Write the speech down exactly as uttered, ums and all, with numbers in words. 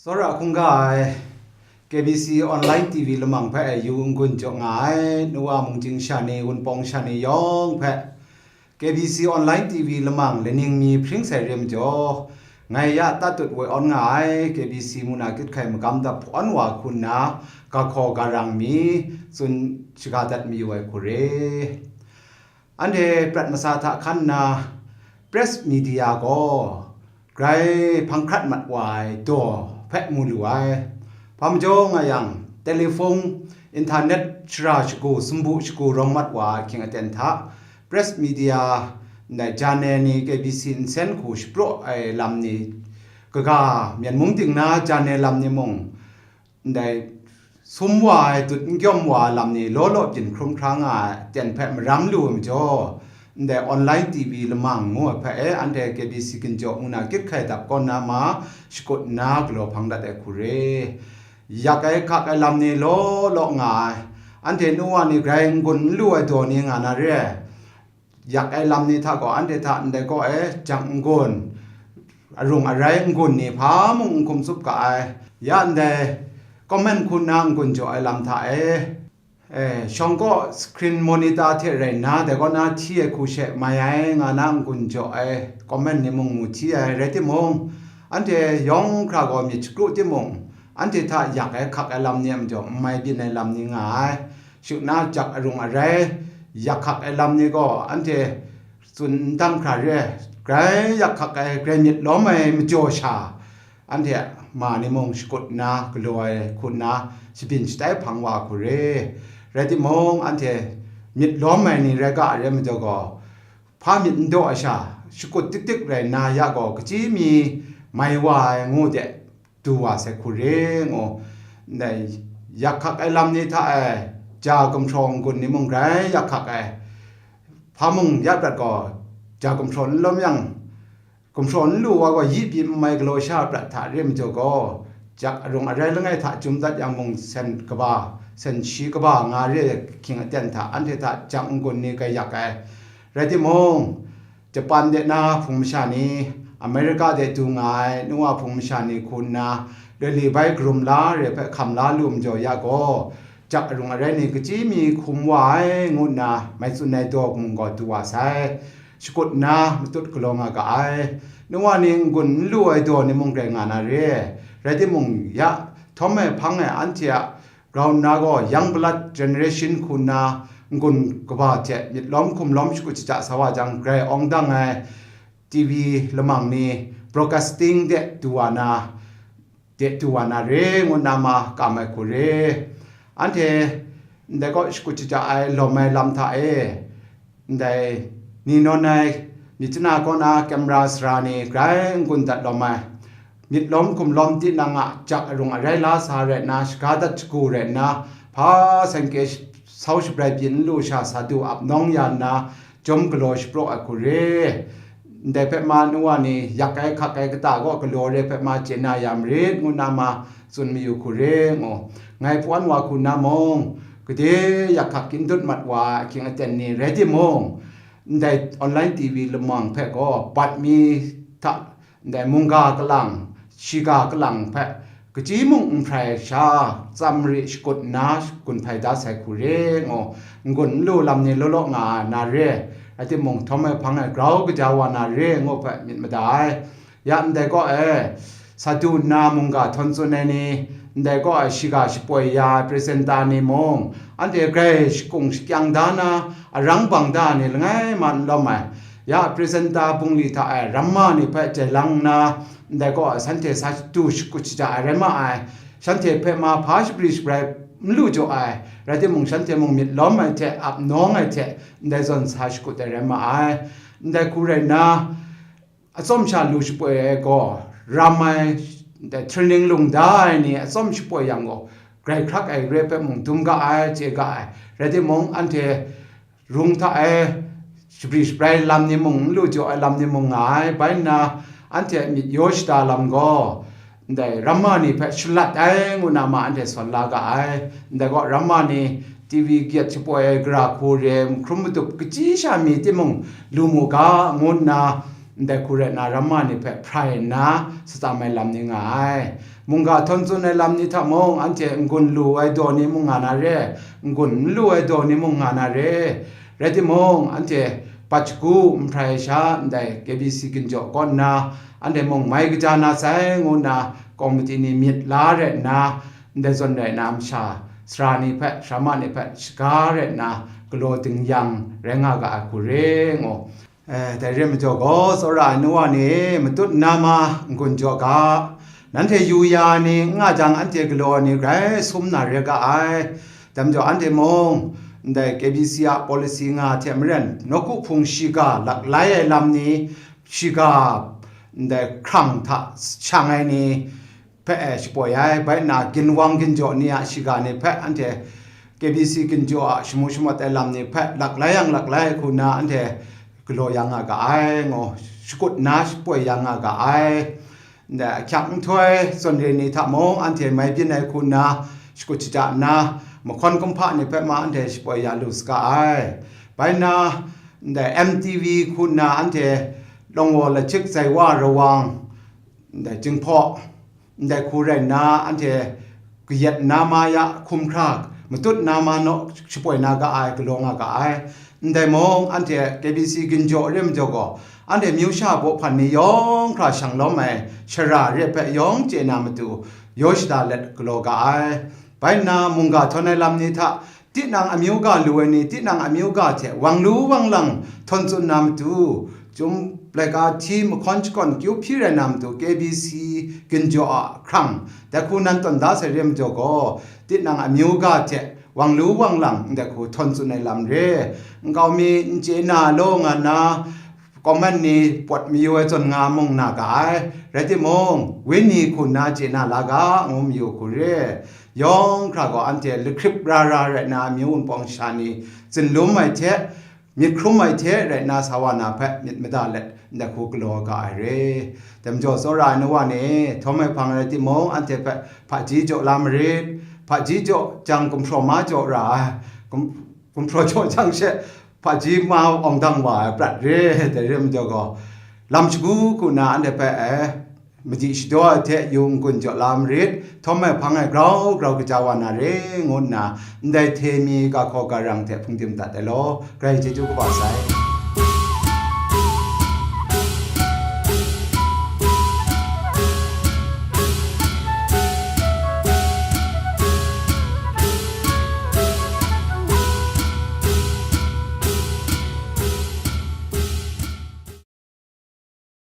Tsawra hkungga ai K B C Online T V lamang hpe yu n-gun jaw nga ai, nu wa mungchying sha ni, wunpawng sha ni yawng hpe K B C Online T V lamang laning mi hpring sai re majaw, ngai ya tatut woi awn nga ai K B C muna kit hkai magam dap hpawn wa hku nna, ga hkaw ga rang mi tsun shaga dat mayu ai hku re. Anhte prat masa hta hkan nna, press media gaw grai hpang hkrat mat wa ai daw hpe mu lu ai. Hpa majaw nga yang, telephone, internet shara shagu, sumbu shagu rawng mat wa ai ahkying aten hta, press media, ndai jane ni, K B C nsen hku shapraw ai lam ni, kaga Myen mung ting na jane lam ni mung, ndai sum wa ai, dut n kyawm wa ai lam ni law law byin hkrum hkra nga ai aten hpe maram lu ai majaw, ndai online T V lamang ngu ai hpe e, anhte K B C ginjaw ngu na kit hkai dap kaw na ma shakut nna galaw hpang dat ai hku re. Yak ai hkak ai lam ni law law nga ai, anhte nu wa ni grai n-gun n lu ai daw ni nga na re ai. Yak ai lam ni hta gaw anhte hta ndai kaw e jak n-gun, arung arai n-gun ni hpa mung n hkum tsup ga ai. Ya ndai comment hku nna n-gun jaw ai lam hta e, e, shawng kaw screen monitor hte rai nna, dai kaw na hti ai hku she mai ai nga na n-gun jaw ai comment ni mung mu hti ai. Rai timung, anhte yawng hkra gaw myit shakru timung, anhte hta yak ai hkak ai lam ni a majaw n mai byin ai lam ni nga ai. Shut na jak arung arai, yak hkak ai lam ni gaw anhte tsun n dang hkra re ai, grai yak hkak ai, grai myit lawm ai majaw sha, anhte ma ni mung shakut nna galaw ai hku nna shabyin shatai hpang wa hku re. Rai timung, anhte myit lawm ai ni rai ga ai re majaw gaw, hpa myit n daw ai sha, shakut tik tik rai nna ya gaw, kaji mi mai wa ai ngu de, du wa sai hku re ngu, ndai yak hkak ai lam ni hta e, ja gumhpraw n-gun ni mung grai yak hkak ai, hpa mung ya prat gaw, ja gumhpraw n lawm yang, gumhpraw n lu wa gaw, yi byin n mai galaw sha prat hta re majaw gaw, jak arung arai langai hta chyum dat yang mung, sen kaba, sen shi kaba nga re ai ahkying aten hta, anhte hta jak n-gun ni grai yak ai. Rai timung, Japan de na hpung masha ni, America de du nga ai nu wa hpung masha ni hku nna, rally bai karum la re ai hpe hkam la lu majaw ya gaw, jak arung arai ni kaji mi hkum wa ai ngu nna mai tsun ai daw mung gaw du wa sai. Shakut nna matut galaw nga ga ai. Nu wa ni n-gun n lu ai daw ni mung rai nga na re. Rai timung, ya htawm ai hpang ai anhte a grau nna gaw, young blood generation hku nna n-gun kaba hte myit lawm hkum lawm shakut shaja sa wa jang, grai awng dang ai T V lamang ni, broadcasting de du wa na, de du wa na re ngu nna ma kam ai hku re. Anhte ndai kaw shakut shaja ai lawm ai lam hta e, ndai ni nawn ai myit chana kaw na camera sara ni grai n-gun dat lawm ai, myit lawm hkum lawm tinang a jak arung arai la sa rai nna, shaga dat shagu rai nna, hpa sengke sau shabrai byin n lu sha, sa du ap nawng ya nna, jawm galaw shapraw ai hku re. Ndai hpe ma nu wa ni, yak ai hkak ai kata gaw galaw re hpe ma chye na ya marit, ngu nna ma tsun mayu hku re ngu. Ngai hpawn wa hku nna mung, gade yak hkak kyin dut mat wa ai ahkying aten ni rai timung, ndai online T V lamang hpe gaw bat mi hta, ndai mungga kalang, shiga kalang hpe kaji mung n hprai sha, tsam mari shakut nna gun hpai da sai hku re ngu, n-gun n lu lam ni law law nga na re, rai timung, htawm ai hpang ai grau kaja wa na re ngu hpe myit mada ai. Ya ndai kaw e, sa du nna mungga htawn tsun ai ni, ndai kaw e shiga shapoi ya ai presenter ni mung, anhte grai shakung shakyang da na, arang bang da ai ni langai ma n lawm ai. Ya presenter bungli hta e ramma ni hpe jai lang nna, ndai kaw e shanhte sa du shakut shaja ai rai ma ai. Shanhte hpe ma hpa shabri shabrai n lu jaw ai, rai timung, shanhte mung myit lawm ai hte ap nawng ai hte ndai zawn sa shakut ai rai ma ai. Ndai hku rai nna, atsawm sha lu shapoi ai gaw, ram ai, ndai training lung da ai ni atsawm shapoi yang gaw, grai hkrak ai re hpe mung dum ga ai, chye ga ai. Rai timung, anhte rung hta e shabri shabrai lam ni mung, n lu jaw ai lam ni mung nga ai. Bai nna, anhte myit yaw shada lam gaw, ndai ramma ni hpe shalat ai ngu na ma anhte sawn la ga ai. Ndai gaw, ramma ni T V gyet shapoi ai gara hku re, mahkrum madup kaji sha mi timung lu mu ga, ngu nna, ndai hku rai nna, ramma ni hpe hprai nna, shatsam ai lam ni nga ai. Mungga htawn tsun ai lam ni hta mung, anhte n-gun lu ai daw ni mung nga na re, n-gun n lu ai daw ni mung nga na re. Rai timung, anhte bat shagu n hprai ai sha, ndai K B C ginjaw kaw nna, anhte mung mai kaja na sai, ngu nna, kawmiti ni myit la rai nna, ndai zawn rai nna, masha sara ni hpe, sara ma ni hpe shaga rai nna, galaw dingyang rai nga ga ai hku re, ngu. Eh, dai re ai majaw gaw, tsawra ai nu wa ni, matut nna ma n-gun jaw ga, nanhte yu ya ai ni n nga jang, anhte galaw ai ni grai sum na re ga ai. Dai majaw anhte mung, ndai K B C a policy nga hte maren, nawku hpung shiga laklai ai lam ni, shiga ndai hkrang hta shang ai ni, hpe e shapoi ai, bai nna ginwang ginjaw ni a shiga ni hpe anhte K B C ginjaw a shamu shamawt ai lam ni hpe laklai yang laklai hku nna anhte galaw ya nga ga ai, ngu shakut nna shapoi ya nga ga ai. Ndai ahkyak nhtoi zawn re ni hta mung anhte mai byin ai hku nna shakut shaja nna, mahkawn kumhpa ni hpe ma anhte shapoi ya lu saga ai. Bai nna, ndai M T V hku nna anhte lawngwaw lachik zaiwa rawang, ndai jinghpaw, ndai hku rai nna, anhte kayat na ma ya hkum hkra, matut na ma naw shapoi na ga ai, galaw nga ga ai. Ndai mung, anhte K B C ginjaw re majaw gaw, anhte myu sha baw hpan ni yawng hkra shang lawm ai shara re hpe yawng chye na matu, yaw shada let galaw ga ai. Bai nna, mungga htawn ai lam ni hta, tinang amyu ga lu ai ni, tinang amyu ga hte wang lu wang lang htawn tsun na matu, Chyum laika hti mahkawn shakawn kyu hpyi rai na matu, K B C ginjaw a hkrang, dai hku nan tawn da sai re majaw gaw, tinang amyu ga hte wang lu wang lang, ndai hku htawn tsun ai lam re. Nkau mi n chye na law nga nna, comment ni pawt mayu ai zawn nga mung na ga ai. Rai timung, wenyi hku nna chye na la ga, ngu mayu hku re. Yawng hkra gaw anhte lahkrip ra ra rai nna, amyu wunpawng sha ni tsinlum ai hte, myit hkrum ai hte rai nna, sa wa na hpe myit mada let, ndai hku galaw ga ai re. Dai majaw, tsawra ai nu wa ni, htawm ai hpang rai timung, anhte hpe hpaji jaw la marit. Hpaji jaw jang, gumhpraw ma jaw ra ai. Gum-, gumhpraw jaw jang she, hpaji ma awng dang wa ai prat re. Dai re majaw gaw, lam shagu hku na anhte hpe, eh, maji shadaw ai hte yu n-gun jaw la marit, htawm ai hpang e grau grau kaja wa na re, ngu nna ndai hte mi ga hkaw ga rang hte hpungdim dat ai law, Karai chyeju kaba sai.